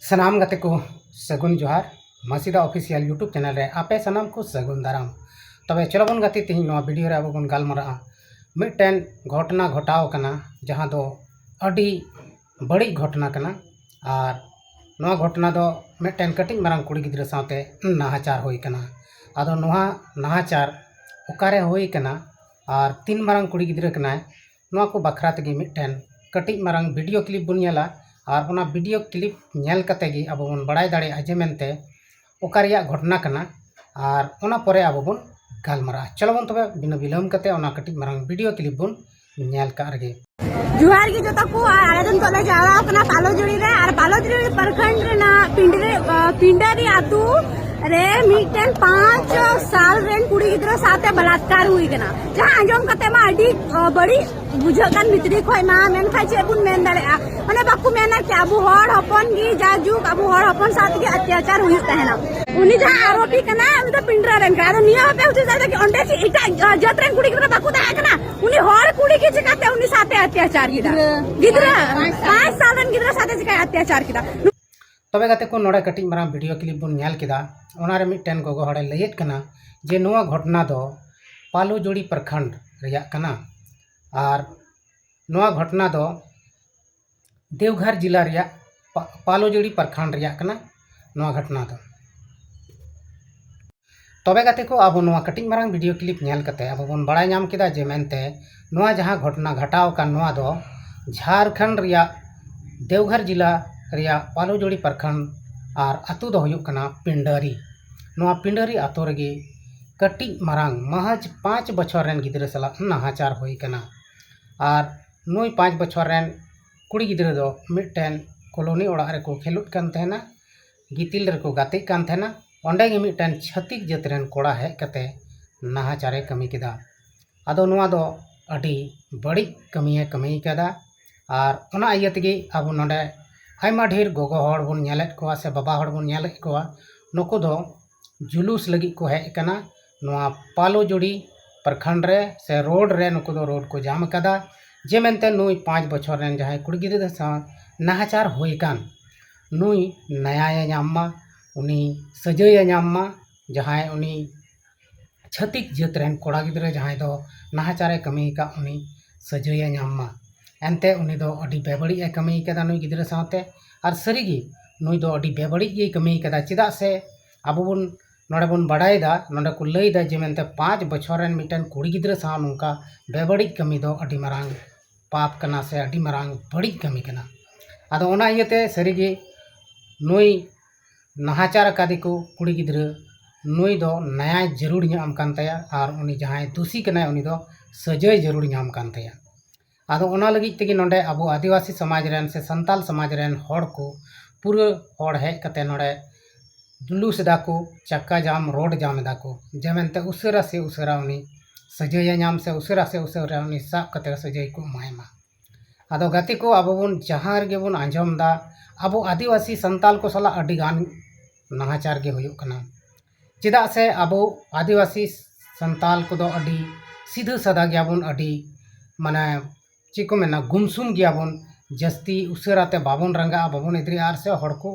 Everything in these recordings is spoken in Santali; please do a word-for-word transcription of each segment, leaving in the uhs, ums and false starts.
ᱥᱟᱱᱟᱢ ᱜᱟᱛᱮ ᱠᱚ ᱥᱟᱹᱜᱩᱱ ᱡᱚᱦᱟᱨ᱾ ᱢᱟᱥᱤᱫᱟ Official YouTube channel ᱨᱮ ᱟᱯᱮ ᱥᱟᱱᱟᱢ ᱠᱚ ᱥᱟᱹᱜᱩᱱ ᱫᱟᱨᱟᱢ᱾ ᱛᱚᱵᱮ ᱪᱚᱞᱚ ᱵᱚᱱ ᱜᱟᱛᱮ, ᱛᱮᱦᱮᱧ ᱱᱚᱣᱟ video ᱨᱮ ᱟᱵᱚ ᱵᱚᱱ ᱜᱟᱞᱢᱟᱨᱟᱜᱼᱟ ᱢᱤᱫᱴᱮᱱ ᱜᱷᱚᱴᱚᱱᱟ ᱜᱷᱚᱴᱟᱣ ᱟᱠᱟᱱᱟ, ᱡᱟᱦᱟᱸ ᱫᱚ ᱟᱹᱰᱤ ᱵᱟᱹᱲᱤᱡ ᱜᱷᱚᱴᱚᱱᱟ ᱠᱟᱱᱟ᱾ ᱟᱨ ᱱᱚᱣᱟ ᱜᱷᱚᱴᱚᱱᱟ ᱫᱚ ᱢᱤᱫᱴᱮᱱ ᱠᱟᱹᱴᱤᱡ ᱢᱟᱨᱟᱝ ᱠᱩᱲᱤ ᱜᱤᱫᱽᱨᱟᱹ ᱥᱟᱶᱛᱮ ᱱᱟᱦᱟᱪᱟᱨ ᱦᱩᱭ ᱟᱠᱟᱱᱟ᱾ ᱟᱫᱚ ᱱᱚᱣᱟ ᱱᱟᱦᱟᱪᱟᱨ ᱚᱠᱟᱨᱮ ᱦᱩᱭ ᱟᱠᱟᱱᱟ ᱟᱨ ᱛᱤᱱ ᱢᱟᱨᱟᱝ ᱠᱩᱲᱤ ᱜᱤᱫᱽᱨᱟᱹ ᱠᱟᱱᱟᱭ, ᱱᱚᱣᱟ ᱠᱚ ᱵᱟᱠᱷᱨᱟ ᱛᱮᱜᱮ ᱢᱤᱫᱴᱮᱱ ᱠᱟᱹᱴᱤᱡ ᱢᱟᱨᱟᱝ video clip ᱵᱚᱱ ᱧᱮᱞᱟ᱾ ᱟᱨ ᱚᱱᱟ video clip ᱧᱮᱞ ᱠᱟᱛᱮ ᱜᱮ ᱟᱵᱚ ᱵᱚᱱ ᱵᱟᱲᱟᱭ ᱫᱟᱲᱮᱭᱟᱜᱼᱟ ᱡᱮ ᱢᱮᱱᱛᱮ ᱚᱠᱟ ᱨᱮᱭᱟᱜ ᱜᱷᱚᱴᱚᱱᱟ ᱠᱟᱱᱟ᱾ ᱟᱨ ᱚᱱᱟ ᱯᱚᱨᱮ ᱟᱵᱚ ᱵᱚᱱ ᱜᱟᱞᱢᱟᱨᱟᱜᱼᱟ᱾ ᱪᱚᱞᱚ ᱵᱚᱱ ᱛᱚᱵᱮ ᱵᱤᱱᱟᱹ ᱵᱤᱞᱚᱢ ᱠᱟᱛᱮ ᱚᱱᱟ ᱠᱟᱹᱴᱤᱡ ᱢᱟᱨᱟᱝ video clip ᱵᱚᱱ ᱧᱮᱞ ᱠᱟᱜ ᱨᱮᱜᱮ᱾ ᱡᱚᱦᱟᱨ ᱜᱮ ᱡᱚᱛᱚ ᱠᱚ᱾ ᱟᱨ ᱟᱞᱮ ᱫᱚ ᱱᱤᱛᱚᱜ ᱞᱮ ᱡᱟᱣᱨᱟ ᱟᱠᱟᱱᱟ ᱯᱟᱞᱚᱡᱩᱲᱤ ᱨᱮ᱾ ᱟᱨ ᱯᱟᱞᱚᱡᱩᱲᱤ ᱯᱨᱚᱠᱷᱚᱸᱰ ᱨᱮᱱᱟᱜ ᱯᱤᱸᱰᱨᱤ, ᱟᱸ, ᱯᱤᱸᱰᱟᱨᱤ ᱟᱹᱛᱩ ᱨᱮ ᱢᱤᱫᱴᱮᱱ ᱯᱟᱸᱪ ᱥᱟᱞ ᱨᱮᱱ ᱠᱩᱲᱤ ᱜᱤᱫᱽᱨᱟᱹ ᱥᱟᱶᱛᱮ ᱵᱟᱞᱟᱛᱠᱟᱨ ᱦᱩᱭ ᱠᱟᱱᱟ, ᱡᱟᱦᱟᱸ ᱟᱸᱡᱚᱢ ᱠᱟᱛᱮ ᱢᱟ ᱟᱹᱰᱤ, ᱟᱸ, ᱵᱟᱹᱲᱤᱡ ᱵᱩᱡᱷᱟᱹᱜ ᱠᱟᱱ ᱵᱷᱤᱛᱨᱤ ᱠᱷᱚᱡ ᱢᱟ᱾ ᱢᱮᱱᱠᱷᱟᱱ ᱪᱮᱫ ᱵᱚᱱ ᱢᱮᱱ ᱫᱟᱲᱮᱭᱟᱜᱼᱟ, ᱚᱱᱮ ᱵᱟᱠᱚ ᱢᱮᱱᱟ ᱠᱤ ᱟᱵᱚ ᱦᱚᱲ ᱦᱚᱯᱚᱱ ᱜᱮ ᱡᱟᱭᱡᱩᱜᱽ ᱟᱵᱚ ᱦᱚᱲ ᱦᱚᱯᱚᱱ ᱥᱟᱶ ᱛᱮᱜᱮ ᱚᱛᱛᱟᱪᱟᱨ ᱦᱩᱭᱩᱜ ᱛᱟᱦᱮᱱᱟ᱾ ᱩᱱᱤ ᱡᱟᱦᱟᱸ ᱟᱨᱳᱯᱤ ᱠᱟᱱᱟᱭ, ᱩᱱᱤ ᱫᱚ ᱯᱤᱸᱰᱨᱟ ᱨᱮᱱ ᱠᱟᱱᱟᱭ᱾ ᱟᱫᱚ ᱱᱤᱭᱟᱹ ᱦᱚᱸᱯᱮ ᱦᱩᱫᱤᱥ ᱫᱟᱲᱮᱭᱟᱜᱼᱟ ᱠᱤ ᱚᱸᱰᱮ ᱪᱮᱫ ᱮᱴᱟᱜ, ᱟᱸ, ᱡᱟᱹᱛ ᱨᱮᱱ ᱠᱩᱲᱤ ᱜᱤᱫᱽᱨᱟᱹ ᱵᱟᱠᱚ ᱛᱟᱦᱮᱸ ᱠᱟᱱᱟ? ᱩᱱᱤ ᱦᱚᱲ ᱠᱩᱲᱤ ᱜᱮ ᱪᱤᱠᱟᱛᱮ ᱩᱱᱤ ᱥᱟᱶᱛᱮ ᱚᱛᱛᱟᱪᱟᱨ ᱠᱮᱫᱟ? ᱜᱤᱫᱽᱨᱟᱹ, ᱯᱟᱸᱪ ᱥᱟᱞ ᱨᱮᱱ ᱜᱤᱫᱽᱨᱟᱹ ᱥᱟᱶᱛᱮ ᱪᱤᱠᱟᱭ ᱚᱛᱛᱟᱪᱟᱨ ᱠᱮᱫᱟ? ᱛᱚᱵᱮ ᱜᱟᱛᱮ ᱠᱚ, ᱱᱚᱰᱮ ᱠᱟᱹᱴᱤᱡ ᱢᱟᱨᱟᱝ video clip ᱵᱚᱱ ᱧᱮᱞ ᱠᱮᱫᱟ᱾ ᱚᱱᱟᱨᱮ ᱢᱤᱫᱴᱮᱱ ᱜᱚᱜᱚ ᱦᱚᱲᱮ ᱞᱟᱹᱭᱮᱫ ᱠᱟᱱᱟ ᱡᱮ ᱱᱚᱣᱟ ᱜᱷᱚᱴᱚᱱᱟ ᱫᱚ ᱯᱟᱞᱩᱡᱩᱲᱤ ᱯᱨᱚᱠᱷᱚᱸᱰ ᱨᱮᱭᱟᱜ ᱠᱟᱱᱟ᱾ ᱟᱨ ᱱᱚᱣᱟ ᱜᱷᱚᱴᱚᱱᱟ ᱫᱚ ᱫᱮᱣᱜᱷᱚᱨ ᱡᱮᱞᱟ ᱨᱮᱭᱟᱜ ᱯᱟ-, ᱯᱟᱞᱩᱡᱩᱲᱤ ᱯᱨᱚᱠᱷᱚᱸᱰ ᱨᱮᱭᱟᱜ ᱠᱟᱱᱟ ᱱᱚᱣᱟ ᱜᱷᱚᱴᱚᱱᱟ ᱫᱚ᱾ ᱛᱚᱵᱮ ᱜᱟᱛᱮ ᱠᱚ, ᱟᱵᱚ ᱱᱚᱣᱟ ᱠᱟᱹᱴᱤᱡ ᱢᱟᱨᱟᱝ video clip ᱧᱮᱞ ᱠᱟᱛᱮ ᱟᱵᱚ ᱵᱚᱱ ᱵᱟᱲᱟᱭ ᱧᱟᱢ ᱠᱮᱫᱟ ᱡᱮ ᱢᱮᱱᱛᱮ ᱱᱚᱣᱟ ᱡᱟᱦᱟᱸ ᱜᱷᱚᱴᱚᱱᱟ ᱜᱷᱟᱴᱟᱣ ᱟᱠᱟᱱ, ᱱᱚᱣᱟ ᱫᱚ ᱡᱷᱟᱨᱠᱷᱚᱸᱰ ᱨᱮᱭᱟᱜ ᱫᱮᱣᱜᱷᱚᱨ ᱡᱮᱞᱟ ᱨᱮᱭᱟᱜ ᱯᱟᱞᱩᱡᱩᱲᱤ ᱯᱨᱚᱠᱷᱚᱸᱰ, ᱟᱨ ᱟᱹᱛᱩ ᱫᱚ ᱦᱩᱭᱩᱜ ᱠᱟᱱᱟ ᱯᱤᱸᱰᱟᱨᱤ᱾ ᱱᱚᱣᱟ ᱯᱤᱸᱰᱟᱨᱤ ᱟᱹᱛᱩ ᱨᱮᱜᱮ ᱠᱟᱹᱴᱤᱡ ᱢᱟᱨᱟᱝ ᱢᱟᱦᱟᱡᱽ ᱯᱟᱸᱪ ᱵᱚᱪᱷᱚᱨ ᱨᱮᱱ ᱜᱤᱫᱽᱨᱟᱹ ᱥᱟᱞᱟᱜ ᱱᱟᱦᱟᱪᱟᱨ ᱦᱩᱭ ᱠᱟᱱᱟ᱾ ᱟᱨ ᱱᱩᱭ ᱯᱟᱸᱪ ᱵᱚᱪᱷᱚᱨ ᱨᱮᱱ ᱠᱩᱲᱤ ᱜᱤᱫᱽᱨᱟᱹ ᱫᱚ ᱢᱤᱫᱴᱮᱱ ᱠᱚᱞᱳᱱᱤ ᱚᱲᱟᱜ ᱨᱮᱠᱚ ᱠᱷᱮᱞᱳᱰ ᱠᱟᱱ ᱛᱟᱦᱮᱱᱟ, ᱜᱤᱛᱤᱞ ᱨᱮᱠᱚ ᱜᱟᱛᱮᱜ ᱠᱟᱱ ᱛᱟᱦᱮᱱᱟ᱾ ᱚᱸᱰᱮ ᱜᱮ ᱢᱤᱫᱴᱮᱱ ᱪᱷᱟᱹᱛᱤᱠ ᱡᱟᱹᱛ ᱨᱮᱱ ᱠᱚᱲᱟ ᱦᱮᱡ ᱠᱟᱛᱮ ᱱᱟᱦᱟᱪᱟᱨᱮ ᱠᱟᱹᱢᱤ ᱠᱮᱫᱟ᱾ ᱟᱫᱚ ᱱᱚᱣᱟ ᱫᱚ ᱟᱹᱰᱤ ᱵᱟᱹᱲᱤᱡ ᱠᱟᱹᱢᱤᱭᱮ ᱠᱟᱹᱢᱤ ᱠᱟᱫᱟ᱾ ᱟᱨ ᱚᱱᱟ ᱤᱭᱟᱹ ᱛᱮᱜᱮ ᱟᱵᱚ ᱱᱚᱰᱮ ᱟᱭᱢᱟ ᱰᱷᱮᱨ ᱜᱚᱜᱚ ᱦᱚᱲ ᱵᱚᱱ ᱧᱮᱞᱮᱫ ᱠᱚᱣᱟ ᱥᱮ ᱵᱟᱵᱟ ᱦᱚᱲ ᱵᱚᱱ ᱧᱮᱞᱮᱫ ᱠᱚᱣᱟ, ᱱᱩᱠᱩ ᱫᱚ ᱡᱩᱞᱩᱥ ᱞᱟᱹᱜᱤᱫ ᱠᱚ ᱦᱮᱡ ᱟᱠᱟᱱᱟ ᱱᱚᱣᱟ ᱯᱟᱞᱩᱡᱩᱲᱤ ᱯᱨᱚᱠᱷᱚᱸᱰ ᱨᱮ, ᱥᱮ ᱨᱳᱰ ᱨᱮ ᱱᱩᱠᱩ ᱫᱚ ᱨᱳᱰ ᱠᱚ ᱡᱟᱢ ᱟᱠᱟᱫᱟ, ᱡᱮ ᱢᱮᱱᱛᱮ ᱱᱩᱭ ᱯᱟᱸᱪ ᱵᱚᱪᱷᱚᱨ ᱨᱮᱱ ᱡᱟᱦᱟᱸᱭ ᱠᱩᱲᱤ ᱜᱤᱫᱽᱨᱟᱹ ᱥᱟᱶ ᱱᱟᱦᱟᱪᱟᱨ ᱦᱩᱭ ᱟᱠᱟᱱ, ᱱᱩᱭ ᱱᱟᱭᱟᱭᱮ ᱧᱟᱢ ᱢᱟ, ᱩᱱᱤ ᱥᱟᱹᱡᱟᱹᱭᱮ ᱧᱟᱢ ᱢᱟ, ᱡᱟᱦᱟᱸᱭ ᱩᱱᱤ ᱪᱷᱟᱹᱛᱤᱠ ᱡᱟᱹᱛ ᱨᱮᱱ ᱠᱚᱲᱟ ᱜᱤᱫᱽᱨᱟᱹ ᱡᱟᱦᱟᱸᱭ ᱫᱚ ᱱᱟᱦᱟᱪᱟᱨᱮ ᱠᱟᱹᱢᱤ ᱟᱠᱟᱫ, ᱩᱱᱤ ᱥᱟᱹᱡᱟᱹᱭᱮ ᱧᱟᱢ ᱢᱟ᱾ ᱮᱱᱛᱮ ᱩᱱᱤ ᱫᱚ ᱟᱹᱰᱤ ᱵᱮᱵᱟᱹᱲᱤᱡ ᱮ ᱠᱟᱹᱢᱤ ᱟᱠᱟᱫᱟ ᱱᱩᱭ ᱜᱤᱫᱽᱨᱟᱹ ᱥᱟᱶᱛᱮ᱾ ᱟᱨ ᱥᱟᱹᱨᱤᱜᱮ ᱱᱩᱭ ᱫᱚ ᱟᱹᱰᱤ ᱵᱮᱵᱟᱹᱲᱤᱡ ᱜᱮᱭ ᱠᱟᱹᱢᱤ ᱟᱠᱟᱫᱟ᱾ ᱪᱮᱫᱟᱜ ᱥᱮ ᱟᱵᱚ ᱵᱚᱱ ᱱᱚᱰᱮ ᱵᱚᱱ ᱵᱟᱲᱟᱭᱮᱫᱟ, ᱱᱚᱰᱮ ᱠᱚ ᱞᱟᱹᱭᱫᱟ ᱡᱮ ᱢᱮᱱᱛᱮ ᱯᱟᱸᱪ ᱵᱚᱪᱷᱚᱨ ᱨᱮᱱ ᱢᱤᱫᱴᱮᱱ ᱠᱩᱲᱤ ᱜᱤᱫᱽᱨᱟᱹ ᱥᱟᱶ ᱱᱚᱝᱠᱟ ᱵᱮᱵᱟᱹᱲᱤᱡ ᱠᱟᱹᱢᱤ ᱫᱚ ᱟᱹᱰᱤ ᱢᱟᱨᱟᱝ ᱯᱟᱯ ᱠᱟᱱᱟ ᱥᱮ ᱟᱹᱰᱤ ᱢᱟᱨᱟᱝ ᱵᱟᱹᱲᱤᱡ ᱠᱟᱹᱢᱤ ᱠᱟᱱᱟ᱾ ᱟᱫᱚ ᱚᱱᱟ ᱤᱭᱟᱹᱛᱮ ᱥᱟᱹᱨᱤᱜᱮ ᱱᱩᱭ ᱱᱟᱦᱟᱪᱟᱨ ᱟᱠᱟᱫᱮ ᱠᱚ ᱠᱩᱲᱤ ᱜᱤᱫᱽᱨᱟᱹ, ᱱᱩᱭ ᱫᱚ ᱱᱟᱭᱟ ᱡᱟᱹᱨᱩᱲ ᱧᱟᱢ ᱠᱟᱱ ᱛᱟᱭᱟ ᱟᱨ ᱩᱱᱤ ᱡᱟᱦᱟᱸᱭ ᱫᱩᱥᱤ ᱠᱟᱱᱟᱭ ᱩᱱᱤ ᱫᱚ ᱥᱟᱹᱡᱟᱹᱭ ᱡᱟᱹᱨᱩᱲ ᱧᱟᱢ ᱠᱟᱱ ᱛᱟᱭᱟ᱾ ᱟᱫᱚ ᱚᱱᱟ ᱞᱟᱹᱜᱤᱫ ᱛᱮᱜᱮ ᱱᱚᱰᱮ ᱟᱵᱚ ᱟᱹᱫᱤᱵᱟᱹᱥᱤ ᱥᱚᱢᱟᱡᱽ ᱨᱮᱱ ᱥᱮ ᱥᱟᱱᱛᱟᱞ ᱥᱚᱢᱟᱡᱽ ᱨᱮᱱ ᱦᱚᱲ ᱠᱚ ᱯᱩᱨᱟᱹ ᱦᱚᱲ ᱦᱮᱡ ᱠᱟᱛᱮ ᱱᱚᱰᱮ ᱡᱩᱞᱩᱥ ᱮᱫᱟ ᱠᱚ, ᱪᱟᱠᱟ ᱡᱟᱢ, ᱨᱳᱰ ᱡᱟᱢ ᱮᱫᱟ ᱠᱚ, ᱡᱮ ᱢᱮᱱᱛᱮ ᱩᱥᱟᱹᱨᱟ ᱥᱮ ᱩᱥᱟᱹᱨᱟ ᱩᱱᱤ ᱥᱟᱹᱡᱟᱹᱭᱮ ᱧᱟᱢ ᱥᱮ ᱩᱥᱟᱹᱨᱟ ᱥᱮ ᱩᱥᱟᱹᱨᱟ ᱩᱱᱤ ᱥᱟᱵ ᱠᱟᱛᱮ ᱥᱟᱹᱡᱟᱹᱭ ᱠᱚ ᱮᱢᱟᱭ ᱢᱟ᱾ ᱟᱫᱚ ᱜᱟᱛᱮ ᱠᱚ, ᱟᱵᱚ ᱵᱚᱱ ᱡᱟᱦᱟᱸ ᱨᱮᱜᱮ ᱵᱚᱱ ᱟᱸᱡᱚᱢ ᱮᱫᱟ, ᱟᱵᱚ ᱟᱹᱫᱤᱵᱟᱹᱥᱤ ᱥᱟᱱᱛᱟᱞ ᱠᱚ ᱥᱟᱞᱟᱜ ᱟᱹᱰᱤ ᱜᱟᱱ ᱱᱟᱦᱟᱪᱟᱨ ᱜᱮ ᱦᱩᱭᱩᱜ ᱠᱟᱱᱟ᱾ ᱪᱮᱫᱟᱜ ᱥᱮ ᱟᱵᱚ ᱟᱹᱫᱤᱵᱟᱹᱥᱤ ᱥᱟᱱᱛᱟᱞ ᱠᱚᱫᱚ ᱟᱹᱰᱤ ᱥᱤᱫᱷᱟᱹ ᱥᱟᱫᱟ ᱜᱮᱭᱟᱵᱚᱱ, ᱟᱹᱰᱤ ᱢᱟᱱᱮ ᱪᱮᱫ ᱠᱚ ᱢᱮᱱᱟ, ᱜᱩᱢᱥᱩᱢ ᱜᱮᱭᱟᱵᱚᱱ᱾ ᱡᱟᱹᱥᱛᱤ ᱩᱥᱟᱹᱨᱟ ᱛᱮ ᱵᱟᱵᱚᱱ ᱨᱟᱸᱜᱟᱜᱼᱟ, ᱵᱟᱵᱚᱱ ᱮᱫᱽᱨᱮᱜᱼᱟ ᱟᱨ ᱥᱮ ᱦᱚᱲ ᱠᱚ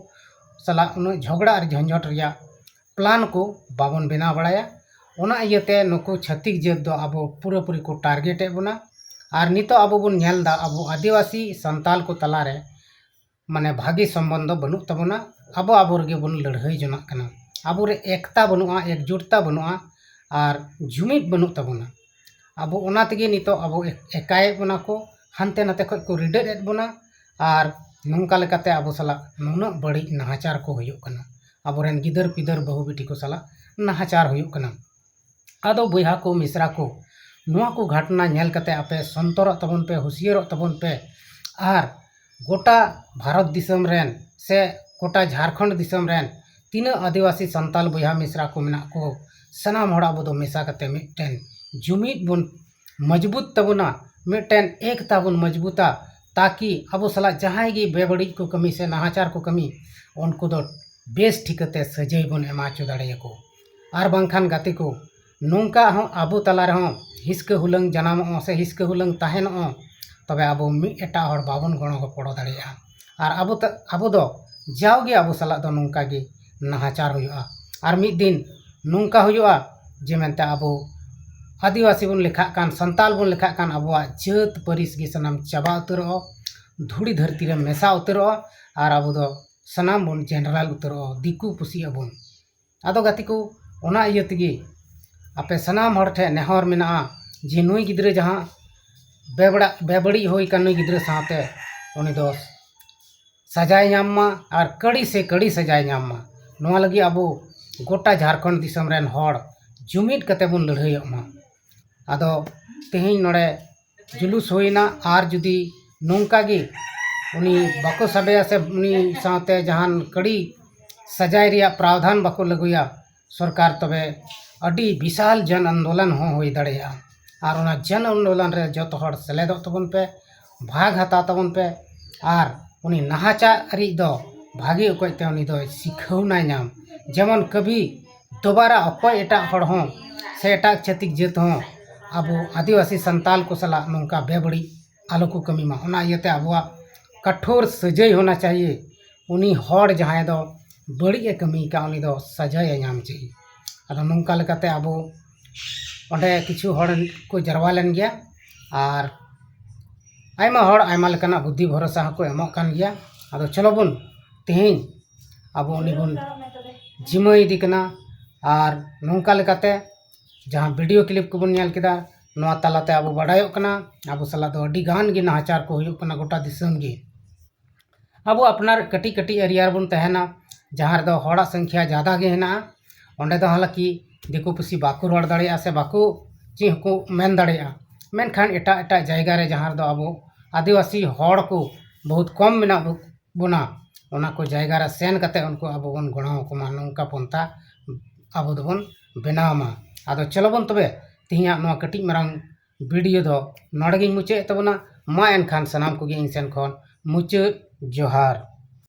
ᱥᱟᱞᱟᱜ ᱩᱱᱟᱹᱜ ᱡᱷᱚᱜᱽᱲᱟ ᱟᱨ ᱡᱷᱚᱸᱡᱚᱴ ᱨᱮᱭᱟᱜ ᱯᱞᱟᱱ ᱠᱚ ᱵᱟᱵᱚᱱ ᱵᱮᱱᱟᱣ ᱵᱟᱲᱟᱭᱟ᱾ ᱚᱱᱟ ᱤᱭᱟᱹᱛᱮ ᱱᱩᱠᱩ ᱪᱷᱟᱹᱛᱤᱠ ᱡᱟᱹᱛ ᱫᱚ ᱟᱵᱚ ᱯᱩᱨᱟᱹᱯᱩᱨᱤ ᱠᱚ ᱴᱟᱨᱜᱮᱴ ᱮᱫ ᱵᱚᱱᱟ᱾ ᱟᱨ ᱱᱤᱛᱚᱜ ᱟᱵᱚ ᱵᱚᱱ ᱧᱮᱞ ᱮᱫᱟ ᱟᱵᱚ ᱟᱹᱫᱤᱵᱟᱹᱥᱤ ᱥᱟᱱᱛᱟᱞ ᱠᱚ ᱛᱟᱞᱟᱨᱮ ᱢᱟᱱᱮ ᱵᱷᱟᱹᱜᱤ ᱥᱚᱢᱵᱚᱱᱫᱷᱚ ᱵᱟᱹᱱᱩᱜ ᱛᱟᱵᱚᱱᱟ᱾ ᱟᱵᱚ ᱟᱵᱚ ᱨᱮᱜᱮ ᱵᱚᱱ ᱞᱟᱹᱲᱦᱟᱹᱭ ᱡᱚᱱᱟᱜ ᱠᱟᱱᱟ᱾ ᱟᱵᱚᱨᱮ ᱮᱠᱛᱟ ᱵᱟᱹᱱᱩᱜᱼᱟ, ᱮᱠᱡᱩᱴᱛᱟ ᱵᱟᱹᱱᱩᱜᱼᱟ ᱟᱨ ᱡᱩᱢᱤᱫ ᱵᱟᱹᱱᱩᱜ ᱛᱟᱵᱚᱱᱟ᱾ ᱟᱵᱚ ᱚᱱᱟ ᱛᱮᱜᱮ ᱱᱤᱛᱚᱜ ᱟᱵᱚ ᱮ-, ᱮᱠᱟᱭᱮᱫ ᱵᱚᱱᱟ ᱠᱚ, ᱦᱟᱱᱛᱮ ᱱᱟᱛᱮ ᱠᱷᱚᱱ ᱠᱚ ᱨᱤᱰᱟᱹᱫ ᱮᱫ ᱵᱚᱱᱟ᱾ ᱟᱨ ᱱᱚᱝᱠᱟ ᱞᱮᱠᱟᱛᱮ ᱟᱵᱚ ᱥᱟᱞᱟᱜ ᱱᱩᱱᱟᱹᱜ ᱵᱟᱹᱲᱤᱡ ᱱᱟᱦᱟᱪᱟᱨ ᱠᱚ ᱦᱩᱭᱩᱜ ᱠᱟᱱᱟ, ᱟᱵᱚᱨᱮᱱ ᱜᱤᱫᱟᱹᱨ ᱯᱤᱫᱟᱹᱨ ᱵᱟᱹᱦᱩ ᱵᱤᱴᱤ ᱠᱚ ᱥᱟᱞᱟᱜ ᱱᱟᱦᱟᱪᱟᱨ ᱦᱩᱭᱩᱜ ᱠᱟᱱᱟ᱾ ᱟᱫᱚ ᱵᱚᱭᱦᱟ ᱠᱚ, ᱢᱤᱥᱨᱟ ᱠᱚ, ᱱᱚᱣᱟ ᱠᱚ ᱜᱷᱟᱴᱱᱟ ᱧᱮᱞ ᱠᱟᱛᱮ ᱟᱯᱮ ᱥᱚᱱᱛᱚᱨᱚᱜ ᱛᱟᱵᱚᱱ ᱯᱮ, ᱦᱩᱥᱤᱭᱟᱹᱨᱚᱜ ᱛᱟᱵᱚᱱ ᱯᱮ᱾ ᱟᱨ ᱜᱚᱴᱟ ᱵᱷᱟᱨᱚᱛ ᱫᱤᱥᱚᱢ ᱨᱮᱱ ᱥᱮ ᱜᱚᱴᱟ ᱡᱷᱟᱲᱠᱷᱚᱸᱰ ᱫᱤᱥᱚᱢ ᱨᱮᱱ ᱛᱤᱱᱟᱹᱜ ᱟᱹᱫᱤᱵᱟᱹᱥᱤ ᱥᱟᱱᱛᱟᱞ ᱵᱚᱭᱦᱟ ᱢᱤᱥᱨᱟ ᱠᱚ ᱢᱮᱱᱟᱜ ᱠᱚ, ᱥᱟᱱᱟᱢ ᱦᱚᱲ ᱟᱵᱚ ᱫᱚ ᱢᱮᱥᱟ ᱠᱟᱛᱮ ᱢᱤᱫᱴᱮᱱ ᱡᱩᱢᱤᱫ ᱵᱚᱱ ᱢᱚᱡᱽᱵᱩᱛ ᱛᱟᱵᱚᱱᱟ, ᱢᱤᱫᱴᱮᱱ ᱮᱠᱛᱟ ᱵᱚᱱ ᱢᱚᱡᱽᱵᱩᱛᱟ, ᱛᱟᱠᱤ ᱟᱵᱚ ᱥᱟᱞᱟᱜ ᱡᱟᱦᱟᱸᱭ ᱜᱮ ᱵᱮᱵᱟᱹᱲᱤᱡ ᱠᱚ ᱠᱟᱹᱢᱤ ᱥᱮ ᱱᱟᱦᱟᱪᱟᱨ ᱠᱚ ᱠᱟᱹᱢᱤ, ᱩᱱᱠᱩ ᱫᱚ ᱵᱮᱥ ᱴᱷᱤᱠᱟᱹᱛᱮ ᱥᱟᱹᱡᱟᱹᱭ ᱵᱚᱱ ᱮᱢᱟ ᱦᱚᱪᱚ ᱫᱟᱲᱮᱭᱟᱠᱚ᱾ ᱟᱨ ᱵᱟᱝᱠᱷᱟᱱ ᱜᱟᱛᱮ ᱠᱚ, ᱱᱚᱝᱠᱟ ᱦᱚᱸ ᱟᱵᱚ ᱛᱟᱞᱟ ᱨᱮᱦᱚᱸ ᱦᱤᱥᱠᱟᱹ ᱦᱩᱞᱟᱹᱝ ᱡᱟᱱᱟᱢᱚᱜᱼᱟ ᱥᱮ ᱦᱤᱥᱠᱟᱹ ᱦᱩᱞᱟᱹᱝ ᱛᱟᱦᱮᱱᱚᱜᱼᱟ, ᱛᱚᱵᱮ ᱟᱵᱚ ᱢᱤᱫ ᱮᱴᱟᱜ ᱦᱚᱲ ᱵᱟᱵᱚᱱ ᱜᱚᱲᱚ ᱜᱚᱯᱚᱲᱚ ᱫᱟᱲᱮᱭᱟᱜᱼᱟ᱾ ᱟᱨ ᱟᱵᱚ ᱛᱟ-, ᱟᱵᱚ ᱫᱚ ᱡᱟᱣᱜᱮ ᱟᱵᱚ ᱥᱟᱞᱟᱜ ᱫᱚ ᱱᱚᱝᱠᱟ ᱜᱮ ᱱᱟᱦᱟᱪᱟᱨ ᱦᱩᱭᱩᱜᱼᱟ᱾ ᱟᱨ ᱢᱤᱫ ᱫᱤᱱ ᱱᱚᱝᱠᱟ ᱦᱩᱭᱩᱜᱼᱟ ᱡᱮ ᱢᱮᱱᱛᱮ ᱟᱵᱚ ᱟᱹᱫᱤᱵᱟᱹᱥᱤ ᱵᱚᱱ ᱞᱮᱠᱷᱟᱜ ᱠᱟᱱ, ᱥᱟᱱᱛᱟᱞ ᱵᱚᱱ ᱞᱮᱠᱷᱟᱜ ᱠᱟᱱ, ᱟᱵᱚᱣᱟᱜ ᱡᱟᱹᱛ ᱯᱟᱹᱨᱤᱥ ᱜᱮ ᱥᱟᱱᱟᱢ ᱪᱟᱵᱟ ᱩᱛᱟᱹᱨᱚᱜᱼᱟ, ᱫᱷᱩᱲᱤ ᱫᱷᱟᱹᱨᱛᱤ ᱨᱮ ᱢᱮᱥᱟ ᱩᱛᱟᱹᱨᱚᱜᱼᱟ, ᱟᱨ ᱟᱵᱚ ᱫᱚ ᱥᱟᱱᱟᱢ ᱵᱚᱱ ᱡᱮᱱᱟᱨᱟᱞ ᱩᱛᱟᱹᱨᱚᱜᱼᱟ, ᱫᱤᱠᱩ ᱯᱩᱥᱤᱜ ᱟᱵᱚᱱ᱾ ᱟᱫᱚ ᱜᱟᱛᱮ ᱠᱚ, ᱚᱱᱟ ᱤᱭᱟᱹ ᱛᱮᱜᱮ ᱟᱯᱮ ᱥᱟᱱᱟᱢ ᱦᱚᱲ ᱴᱷᱮᱱ ᱱᱮᱦᱚᱨ ᱢᱮᱱᱟᱜᱼᱟ ᱡᱮ ᱱᱩᱭ ᱜᱤᱫᱽᱨᱟᱹ ᱡᱟᱦᱟᱸ ᱵᱮᱵᱟᱹᱲᱟ-, ᱵᱮᱵᱟᱹᱲᱤᱡ ᱦᱩᱭ ᱠᱟᱱ ᱱᱩᱭ ᱜᱤᱫᱽᱨᱟᱹ ᱥᱟᱶᱛᱮ ᱩᱱᱤ ᱫᱚ ᱥᱟᱡᱟᱭ ᱧᱟᱢ ᱢᱟ ᱟᱨ ᱠᱟᱹᱲᱤ ᱥᱮ ᱠᱟᱹᱲᱤ ᱥᱟᱡᱟᱭ ᱧᱟᱢ ᱢᱟ᱾ ᱱᱚᱣᱟ ᱞᱟᱹᱜᱤᱫ ᱟᱵᱚ ᱜᱚᱴᱟ ᱡᱷᱟᱲᱠᱷᱚᱸᱰ ᱫᱤᱥᱚᱢ ᱨᱮᱱ ᱦᱚᱲ ᱡᱩᱢᱤᱫ ᱠᱟᱛᱮ ᱵᱚᱱ ᱞᱟᱹᱲᱦᱟᱹᱭᱚᱜ ᱢᱟ᱾ ᱟᱫᱚ ᱛᱮᱦᱮᱧ ᱱᱚᱰᱮ ᱡᱩᱞᱩᱥ ᱦᱩᱭᱱᱟ, ᱟᱨ ᱡᱩᱫᱤ ᱱᱚᱝᱠᱟ ᱜᱮ ᱩᱱᱤ ᱵᱟᱠᱚ ᱥᱟᱵᱮᱭᱟ ᱥᱮ ᱩᱱᱤ ᱥᱟᱶᱛᱮ ᱡᱟᱦᱟᱱ ᱠᱟᱹᱲᱤ ᱥᱟᱡᱟᱭ ᱨᱮᱭᱟᱜ ᱯᱨᱟᱣᱫᱷᱟᱱ ᱵᱟᱠᱚ ᱞᱟᱹᱜᱩᱭᱟ ᱥᱚᱨᱠᱟᱨ, ᱛᱚᱵᱮ ᱟᱹᱰᱤ ᱵᱤᱥᱟᱞ ᱡᱚᱱ ᱟᱱᱫᱳᱞᱚᱱ ᱦᱚᱸ ᱦᱩᱭ ᱫᱟᱲᱮᱭᱟᱜᱼᱟ᱾ ᱟᱨ ᱚᱱᱟ ᱡᱚᱱ ᱟᱱᱫᱳᱞᱚᱱ ᱨᱮ ᱡᱚᱛᱚ ᱦᱚᱲ ᱥᱮᱞᱮᱫᱚᱜ ᱛᱟᱵᱚᱱ ᱯᱮ, ᱵᱷᱟᱜᱽ ᱦᱟᱛᱟᱣ ᱛᱟᱵᱚᱱ ᱯᱮ, ᱟᱨ ᱩᱱᱤ ᱱᱟᱦᱟᱪᱟᱨᱤᱡ ᱫᱚ ᱵᱷᱟᱜᱮ ᱚᱠᱚᱡ ᱛᱮ ᱩᱱᱤ ᱫᱚᱭ ᱥᱤᱠᱷᱟᱹᱣᱱᱟᱭ ᱧᱟᱢ, ᱡᱮᱢᱚᱱ ᱠᱟᱹᱵᱷᱤ ᱫᱚᱵᱟᱨᱟ ᱚᱠᱚᱭ ᱮᱴᱟᱜ ᱦᱚᱲ ᱦᱚᱸ ᱥᱮ ᱮᱴᱟᱜ ᱪᱷᱟᱹᱛᱤᱠ ᱡᱟᱹᱛ ᱦᱚᱸ ᱟᱵᱚ ᱟᱹᱫᱤᱵᱟᱹᱥᱤ ᱥᱟᱱᱛᱟᱞ ᱠᱚ ᱥᱟᱞᱟᱜ ᱱᱚᱝᱠᱟ ᱵᱮᱵᱟᱹᱲᱤᱡ ᱟᱞᱚ ᱠᱚ ᱠᱟᱹᱢᱤ ᱢᱟ᱾ ᱚᱱᱟ ᱤᱭᱟᱹᱛᱮ ᱟᱵᱚᱣᱟᱜ ᱠᱟᱴᱷᱳᱨ ᱥᱟᱹᱡᱟᱹᱭ ᱦᱳᱱᱟ ᱪᱟᱦᱤᱭᱮ, ᱩᱱᱤ ᱦᱚᱲ ᱡᱟᱦᱟᱸᱭ ᱫᱚ ᱵᱟᱹᱲᱤᱡ ᱮ ᱠᱟᱹᱢᱤ ᱠᱟᱜ ᱩᱱᱤ ᱫᱚ ᱥᱟᱡᱟᱭ ᱧᱟᱢ ᱪᱟᱦᱤᱭᱮ᱾ ᱟᱫᱚ ᱱᱚᱝᱠᱟ ᱞᱮᱠᱟᱛᱮ ᱟᱵᱚ ᱚᱸᱰᱮ ᱠᱤᱪᱷᱩ ᱦᱚᱲ ᱠᱚ ᱡᱟᱨᱣᱟ ᱞᱮᱱ ᱜᱮᱭᱟ, ᱟᱨ ᱟᱭᱢᱟ ᱦᱚᱲ ᱟᱭᱢᱟ ᱞᱮᱠᱟᱱᱟᱜ ᱵᱩᱫᱽᱫᱷᱤ ᱵᱷᱚᱨᱚᱥᱟ ᱦᱚᱸᱠᱚ ᱮᱢᱚᱜ ᱠᱟᱱ ᱜᱮᱭᱟ᱾ ᱟᱫᱚ ᱪᱚᱞᱚ ᱵᱚᱱ ᱛᱮᱦᱮᱧ ᱟᱵᱚ ᱩᱱᱤ ᱵᱚᱱ ᱡᱤᱢᱟᱹ ᱤᱫᱤ ᱠᱟᱱᱟ᱾ ᱟᱨ ᱱᱚᱝᱠᱟ ᱞᱮᱠᱟᱛᱮ ᱡᱟᱦᱟᱸ ᱵᱷᱤᱰᱤᱭᱳ ᱠᱞᱤᱯ ᱠᱚᱵᱚᱱ ᱧᱮᱞ ᱠᱮᱫᱟ, ᱱᱚᱣᱟ ᱛᱟᱞᱟᱛᱮ ᱟᱵᱚ ᱵᱟᱰᱟᱭᱚᱜ ᱠᱟᱱᱟ ᱟᱵᱚ ᱥᱟᱞᱟᱜ ᱫᱚ ᱟᱹᱰᱤ ᱜᱟᱱ ᱜᱮ ᱱᱟᱦᱟᱪᱟᱨ ᱠᱚ ᱦᱩᱭᱩᱜ ᱠᱟᱱᱟ ᱜᱚᱴᱟ ᱫᱤᱥᱚᱢ ᱜᱮ᱾ ᱟᱵᱚ ᱟᱯᱱᱟᱨ ᱠᱟᱹᱴᱤᱡ ᱠᱟᱹᱴᱤᱡ ᱮᱨᱤᱭᱟ ᱨᱮᱵᱚᱱ ᱛᱟᱦᱮᱱᱟ, ᱡᱟᱦᱟᱸ ᱨᱮᱫᱚ ᱦᱚᱲᱟᱜ ᱥᱚᱝᱠᱷᱭᱟ ᱡᱟᱫᱟ ᱜᱮ ᱦᱮᱱᱟᱜᱼᱟ, ᱚᱸᱰᱮ ᱫᱚ ᱦᱟᱞᱟᱠᱤ ᱫᱤᱠᱩ ᱯᱩᱥᱤ ᱵᱟᱠᱚ ᱨᱚᱲ ᱫᱟᱲᱮᱭᱟᱜᱼᱟ ᱥᱮ ᱵᱟᱠᱚ ᱪᱮᱫ ᱦᱚᱸᱠᱚ ᱢᱮᱱ ᱫᱟᱲᱮᱭᱟᱜᱼᱟ᱾ ᱢᱮᱱᱠᱷᱟᱱ ᱮᱴᱟᱜ ᱮᱴᱟᱜ ᱡᱟᱭᱜᱟ ᱨᱮ ᱡᱟᱦᱟᱸ ᱨᱮᱫᱚ ᱟᱵᱚ ᱟᱹᱫᱤᱵᱟᱹᱥᱤ ᱦᱚᱲ ᱠᱚ ᱵᱚᱦᱩᱛ ᱠᱚᱢ ᱢᱮᱱᱟᱜ ᱵᱚ-, ᱵᱚᱱᱟ, ᱚᱱᱟ ᱠᱚ ᱡᱟᱭᱜᱟ ᱨᱮ ᱥᱮᱱ ᱠᱟᱛᱮ ᱩᱱᱠᱩ ᱟᱵᱚ ᱵᱚᱱ ᱜᱚᱲᱚ ᱟᱠᱚ ᱢᱟ, ᱱᱚᱝᱠᱟ ᱯᱚᱱᱛᱷᱟ ᱟᱵᱚ ᱫᱚᱵᱚᱱ ᱵᱮᱱᱟᱣ ᱢᱟ᱾ ᱟᱫᱚ ᱪᱚᱞᱚ ᱵᱚᱱ ᱛᱚᱵᱮ ᱛᱮᱦᱮᱧᱟᱜ ᱱᱚᱣᱟ ᱠᱟᱹᱴᱤᱡ ᱢᱟᱨᱟᱝ ᱵᱷᱤᱰᱤᱭᱳ ᱫᱚ ᱱᱚᱰᱮ ᱜᱤᱧ ᱢᱩᱪᱟᱹᱫ ᱮᱫ ᱛᱟᱵᱚᱱᱟ᱾ ᱢᱟ ᱮᱱᱠᱷᱟᱱ ᱥᱟᱱᱟᱢ ᱠᱚᱜᱮ ᱤᱧ ᱥᱮᱱ ᱠᱷᱚᱱ ᱢᱩᱪᱟᱹᱫ ᱡᱚᱦᱟᱨ᱾